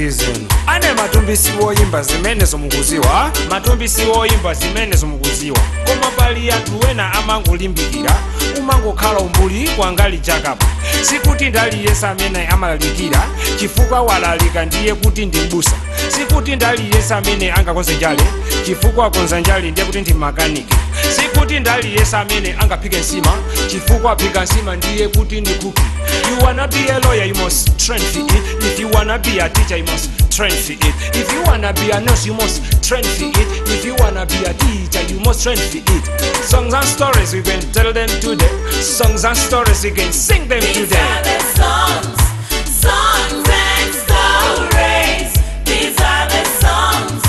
Easy. Ane Matumbi siwoyimba, zimenezo mukuziwa. Matumbi siwoyimba, zimenezo mukuziwa. Koma pali anthu wena amangolimbikira, umangokhala umbuli kwangali chakapo. Sikuti ndaliyesa amene amalalikira chifukwa walalika ndiye kuti ndi mbusa. Sikuti ndaliyesa amene angakonze njale chifukwa akonza njale ndiye kuti ndi makaniki. Sikuti ndaliyesa amene angaphike nsima chifukwa aphika nsima ndiye kuti ndi cookie. You wanna be a lawyer, you must train for it. If you wanna be a teacher, you must train for it. If you wanna be a nurse, you must train for it. If you wanna be a teacher, you must train for it. Songs and stories, we can tell them today. Songs and stories, we can sing them These today. Are the songs, songs and stories. These are the songs,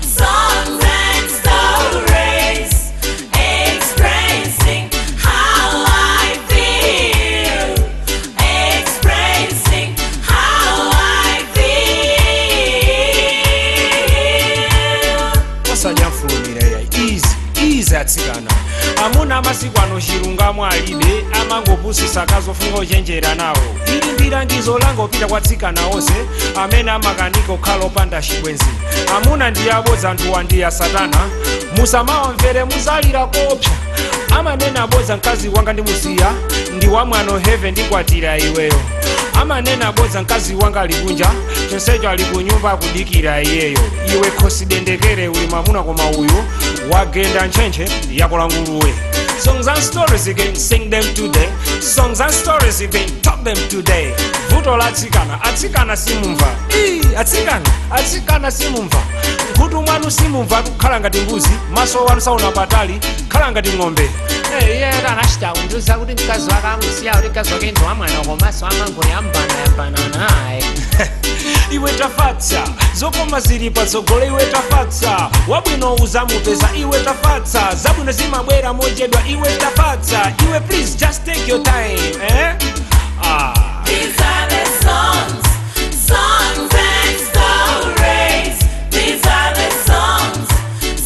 songs and stories, expressing how I feel, expressing how I feel. Osajamfulumira ya, easy, easy, atsikana. Amuna amasiku ano chilungamo alibe, amangopusisa akazofunika ochenjera nawo. Ili ndi langizo langopita kwa atsikana onse amene amakanika kukhala opanda chibwenzi. Amuna ndi abodza, anthuwa ndi ya satana, musamawamvere, muzalira kopsa. Amanena abodza, mkazi wanga ndimusiya, ndi wamwano heavy, ndikwatira iweyo. Amanena abodza, mkazi wanga ali kunja, chonsecho ali ku nyumba akudikira iyeyo. Iwe khosi dendekere, uli mwamuna koma uyu wagenda ntchentche yakola nguluwe. Songs and stories, you can sing them today. Songs and stories, you can talk them today. Vuto la atsikana, atsikana simumva. Ii, atsikana, atsikana simumva. Nkhutu mwanu simumva, kukhala ngati mbuzi, maso wanu saona patali, khala ngati ng'ombe. Iye anachita kundiuza kuti mkazi wake amusiya, kuti mkazi wake ndi wamwana komanso amangoyambana yambana naye. Iwe tafatsa, zokoma zili patsogolo. Iwe tafatsa, wabwino uzamupeza. Iwe tafatsa, zabwino zimabwera mochedwa. Iwe tafatsa, iwe please just take your time, eh? Ah. These are the songs, songs and stories. These are the songs,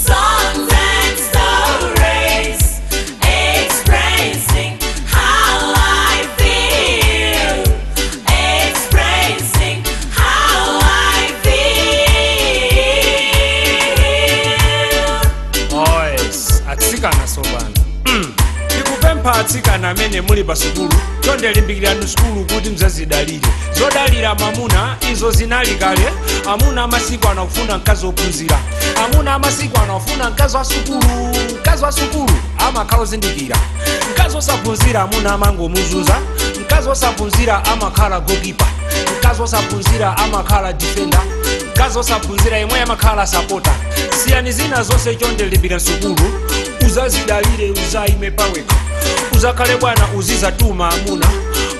songs and stories, expressing how I feel, expressing how I feel. Oh yes, atsikana sopano. Tikupempha atsikana amene muli pa sukulu, chonde limbikirani sukulu kuti mzazidalire. Zodalira mamuna izo zinali kale. Amuna amasiku anakufuna mkazi ophunzira. Amuna amasiku anakufuna mkazi wa sukulu. Mkazi wa sukulu amakhala ozindikira. Mkazi osaphunzira amuna amangomuzuza. Mkazi osaphunzira amakhala goalkeeper. Mkazi osaphunzira amakhala defender. Mkazi osaphunzira imwe amakhala supporter. Siyani zina zonse, chonde limbikira sukulu, uzazidalire, uzaime pawekha, uzakhale bwana, uzizatuma amuna,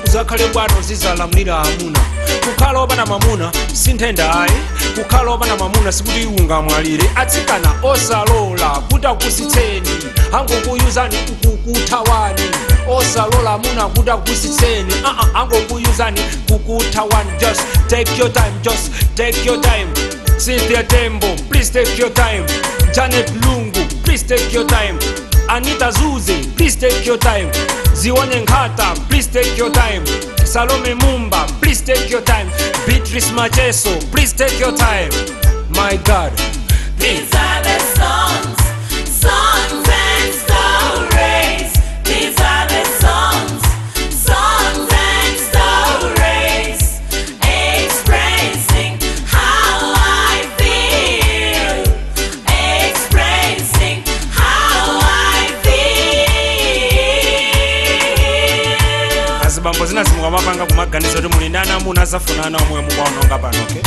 uzakhale bwana, uzizalamulira amuna. Kukhala opanda mamuna si nthenda ayi. Kukhala opanda mamuna sikuti ungamwalire. Atsikana, osalola kuti akusitseni, angokuyuzani kukuthawani. Osalola amuna kuti akusitseni, uh-uh, angokuyuzani kukuthawani. Just take your time, just take your time. Cynthia Tembo, please take your time. Janet Lungu, please take your time. Anita Zuze, please take your time. Zione Nkata, please take your time. Salome Mumba, please take your time. Beatrice Macheso, please take your time. My God. These are the songs, songs and stories. These are the songs, songs and stories, expressing how I feel, expressing how I feel. Azibambo, zina zimukamapanga kumaganiza kuti muli ndi amuna azafunana omwe mukuwaononga pano, okay?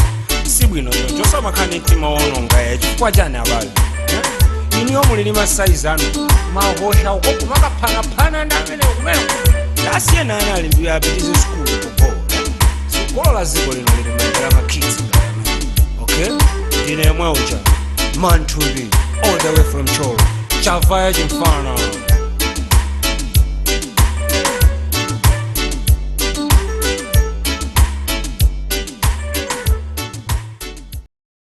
Sibwino choncho, osamakhala ndi mtima wononga ya. Chifukwa chani abale? Eh? Iniyo muli ndi masaizi anu mahosha uko kumakaphangaphana ndi amene kumene tasiyena ana ali apitize sukulu popo. Sukulu la ziko lino lili manja la makids, okay? Ndine yemwe uja Mantumbi, all the way from Cholo, chavaya chimfana.